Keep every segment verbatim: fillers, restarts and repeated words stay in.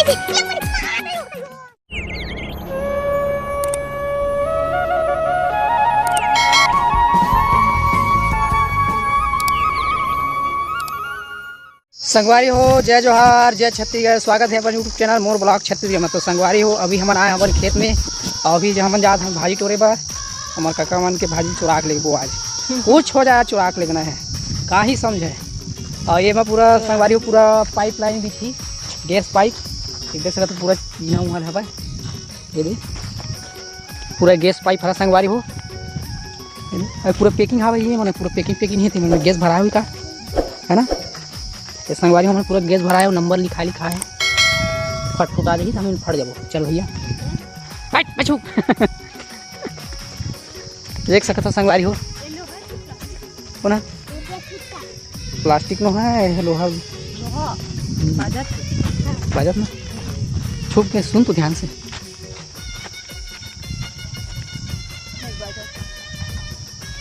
संगवारी हो, जय जोहार, जय छत्तीसगढ़। स्वागत हे अपन YouTube चैनल मोर ब्लॉग छत्तीसगढ़ में। तो संगवारी हो, अभी हमन आए हमन खेत में, अउ अभी जो हमन जात हन भाजी टोरे बर, हमर कका मन के भाजी चुरा के लेबो आज। कुछ हो जाए, चुरा के लेगना हे, का ही समझे। अउ ये में पूरा संगवारी हो, पूरा पाइप लाइन भी थी, गैस पाइप, एक देख सकत हो पूरा जीना उहाँ हवय। ये दे, पूरा गैस पाइप हरा संगवारी हो। ये दे, अउ पूरा पैकिंग हवय, ये माने पूरा पैकिंग पैकिंग हे, तेमे गैस भरा हुई का, है ना? ये संगवारी हो, हमन पूरा गैस भरा हे, नंबर लिखा लिखा हे, फट फुटा देही त हमन फट जाबो। चल भैया, हट, बचू। देख सकत हो संगवारी हो, कोना प्लास्टिक नो हे, लोहा। लोहा। बाजत। बाजत ना। छुप के सुन तो ध्यान से।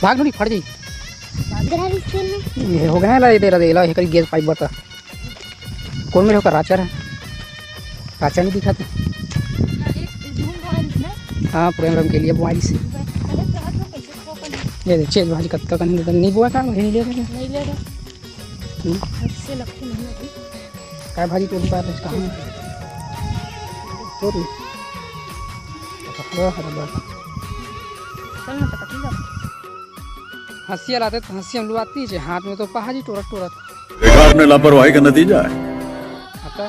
भाग नो, नहीं फट जाई। बाजत। ये हो गया ला, ये दे रहा, दे ला, ये करी गैस पाइप बता। कौन मेरे होकर राचा रहा? राचा नहीं दिखाते। हाँ, प्रेम राम के लिए बुआई से। ये दे, चेज भाजी कत्ता का नहीं, नहीं बुआ का, वही नहीं ले रहे। नहीं ले रहे। हम्म। इससे लगती नहीं होती। काय भाजी टोरी पात है, कहाँ है? टोरी। पकड़ो, हरा बात। चल ना, पकड़ लो। हंसिया लाते तो हंसिया में लुआती जे, हाथ में तो पहाजी टोरत टोरत। बेकार में लापरवाही का नतीजा है। आता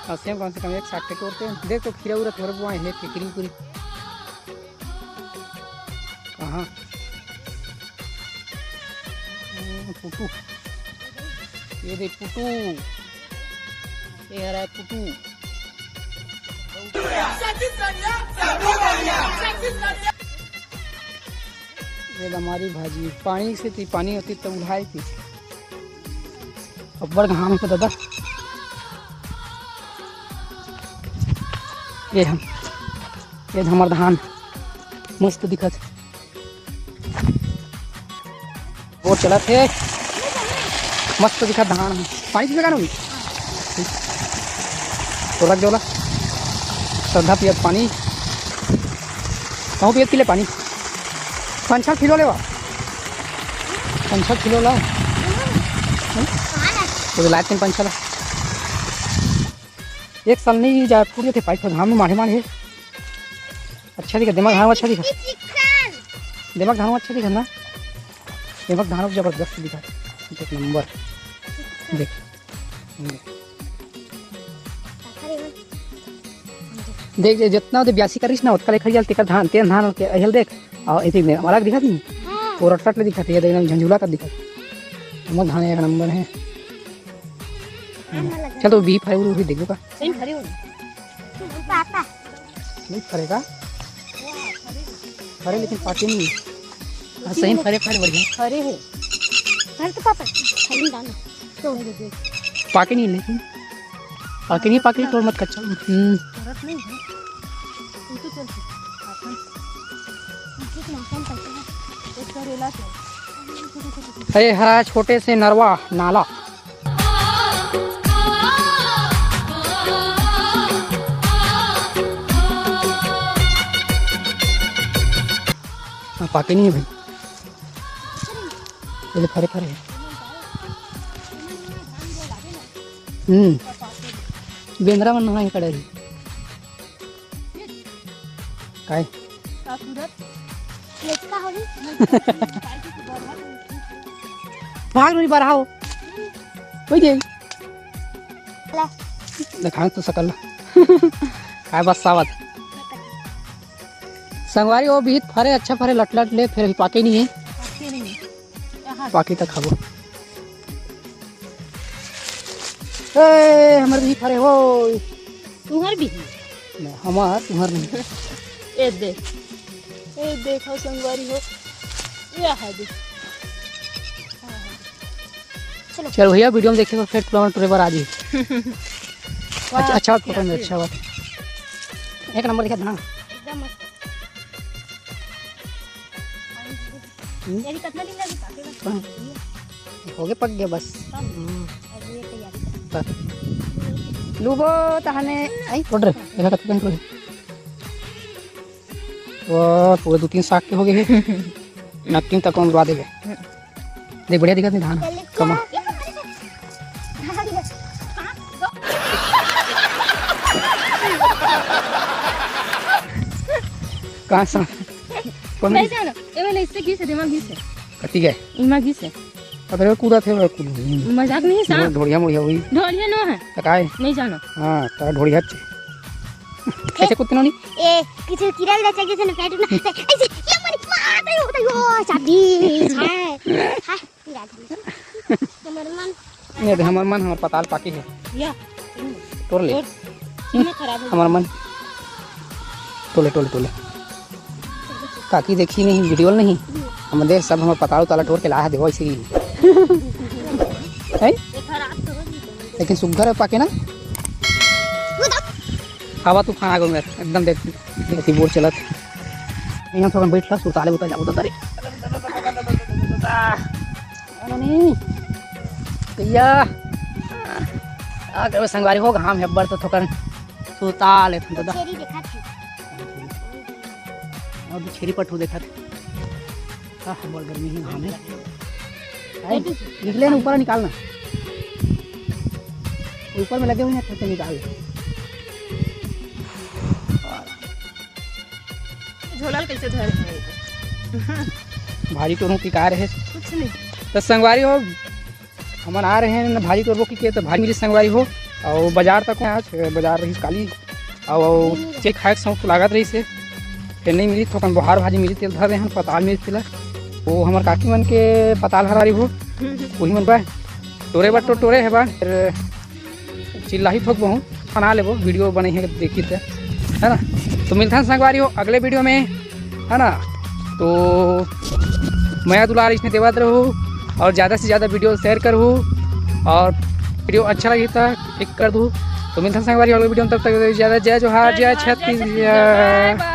हंसिया में कम से कम एक साठ के टोरते हैं। देख तो खीरा उरा थोड़े बुआए हैं, केकरी उकरी। कहाँ? हम्म, पुटू। ये देख पुटू। ये हरा है पुटू। ये हमारी भाजी, पानी से थी, पानी होती तो उठाई थी। अब्बड़ घाम है दादा। ये हम, ये हमर धान मस्त दिखत। बोर चलत हे, मस्त दिखत धान हे। पानी पीबे का नोनी? तो रख जोला। श्रद्धा पियत पानी। कहूँ पियत पी ले पानी। पंचर किलो लेवा। पंचर किलो लाओ। हम्म? तो लाइट में पंचर। एक साल नहीं जाए, पूरे थे पाइप घाम में माढ़े माढ़े। अच्छा दिखा, दिमाग धान अच्छा दिखा। दिमाग धान अच्छा दिखा ना। दिमाग धान जबरदस्त दिखा। एक नंबर। देख। देख। देख, जे जितना दे ब्यासी करिस ना, ओतका ले खरियाल तेकर धान, तेन धान के अहिल देख। और इतनी देर अलग दिखत नहीं। हाँ। वो रटरट ले दिखत, ये देख, एकदम झंझुला कर दिखत। हमर धान एक नंबर है। चल तो भी फरे, वो भी देखो का। सही फरे हो। पापा। नहीं फरेगा। फरे लेकिन पाके नहीं। हाँ, सही फरे, फरे बढ़िया। फरे है। फरे तो पापा, फरे डालो। तो पाके नहीं लेकिन। पाके नहीं, पाके तोड़ मत कच्चा। हम्म। फरक नहीं है। तू तो चल। अपन। तू तो मौसम कैसे है? एक करेला चल। अरे हरा छोटे से नरवा नाला। हाँ, पाके नहीं है भाई, ये फरे फरे है। हम्म, बेंदरा मन नहाए कड़े रही। काय? का सूरत? लटका होही? भाग नहीं बढ़ाओ। कोई दे। ला। दिखाओ तो सकल। काय बस सावत। संगवारी, वो बीत फरे, अच्छा फरे, लट लट ले, फिर अभी पाके नहीं है। पाके नहीं है। कहाँ? पाके तक खाबो। ए, हमर भी फरे हो। तुहर भी? नहीं, हमार, तुहर नहीं। ए देख, ए देखो संगवारी हो, ये है देख। चलो। चल भैया, वीडियो में देखे तो फिर तुरंत टुरे बार आ जी। वाह, अच्छा, अच्छा बात, क्या पसंद है, चीज़। अच्छा बात। एक नंबर दिखा धान। एकदम मस्त। हम्म। ये भी कितना दिन लगी पाके में? हाँ। हो गए, पक गए बस। हाँ। हम्म। अब ये तैयारी कर। बस। लूबो तहने। आई, छोड़ रे, देखा कतका कंट्रोल है। वाह, पूरे दो तीन साग के हो गए हैं। नक्की तक कौन उड़वा देवे। देख, बढ़िया दिखत नहीं धान। कमा। कहाँ सा? कौन नहीं है? जानो, ये वाला इससे घिस है, दिमाग घिस है। कति गए? इमा घिस है। अबे कूदा थे, वो कूद। मजाक नहीं सा। ढोड़िया मोड़िया हुई। ढोड़िया नो है। त काय? नहीं जानो। हाँ, तारा ढोड़िया चे। कैसे कुत्ते नोनी? ए, किसी कीड़ा वीड़ा चल जैसे ना पेट में, ऐसे, ये मरी, मार, तैयो, तैयो, शादी, हाय, हाय, कीड़ा धन। हमर मन। ये दे, हमर मन, हमर पताल पाके है। या। तोड़ ले। तोड़। इतना खराब है। हमर मन। तोले, तोले, तोले। काकी देखी नहीं, वीडियो नहीं। हम देख सब हमर पताल उताल टोर के लाया देवो ऐसे ही। हैं? ये खराब तो हो गई। लेकिन सुग्घर है पाके ना। हवा तूफान आ गो मेर, एकदम देख, देखी बोर चलत। यहाँ थोड़ा बैठ ला, सुताले उतर जाओ, उतर। अरे नहीं, भैया, आ गए संगवारी हो, घाम है अब्बड़ तो थोकन सुताले थन दादा। छेरी देखा थी। और छेरी पठू देखा थी। आह, बड़ गर्मी है, घाम है। भाई, निकले ना, ऊपर निकालना। ऊपर में लगे हुए हैं, अच्छे से निकाल। झोला ल कैसे धर है? भारी टोरू की कार है। कुछ नहीं। तो संगवारी हो, हमन आ रहे हैं ना भारी टोरबो की के, तो भारी मिली संगवारी हो। और बाजार तक आज बाजार रही काली, और, और चेक खाए के शौक लागत रही से, फिर नहीं मिली, थोकन बोहार भाजी मिली, तेल धर रहे हैं, पताल मिली तेला। वो हमर काकी मन के पताल हरारी हो, वही मन बा, टोरे बा, टो-, टोरे है बा, फिर चिल्लाही थोक बहुत, बना लेबो, वीडियो बने है, देखी थे, है ना? तो मिलथन संगवारी हो अगले वीडियो में, है ना? तो मया दुलार इसने देवत रहो और ज़्यादा से ज़्यादा वीडियो शेयर करो और वीडियो अच्छा लगी तो एक कर दो। तो मिलथन संगवारी हो अगले वीडियो में, तब तक ज़्यादा जय जोहार, जय छत्तीसगढ़।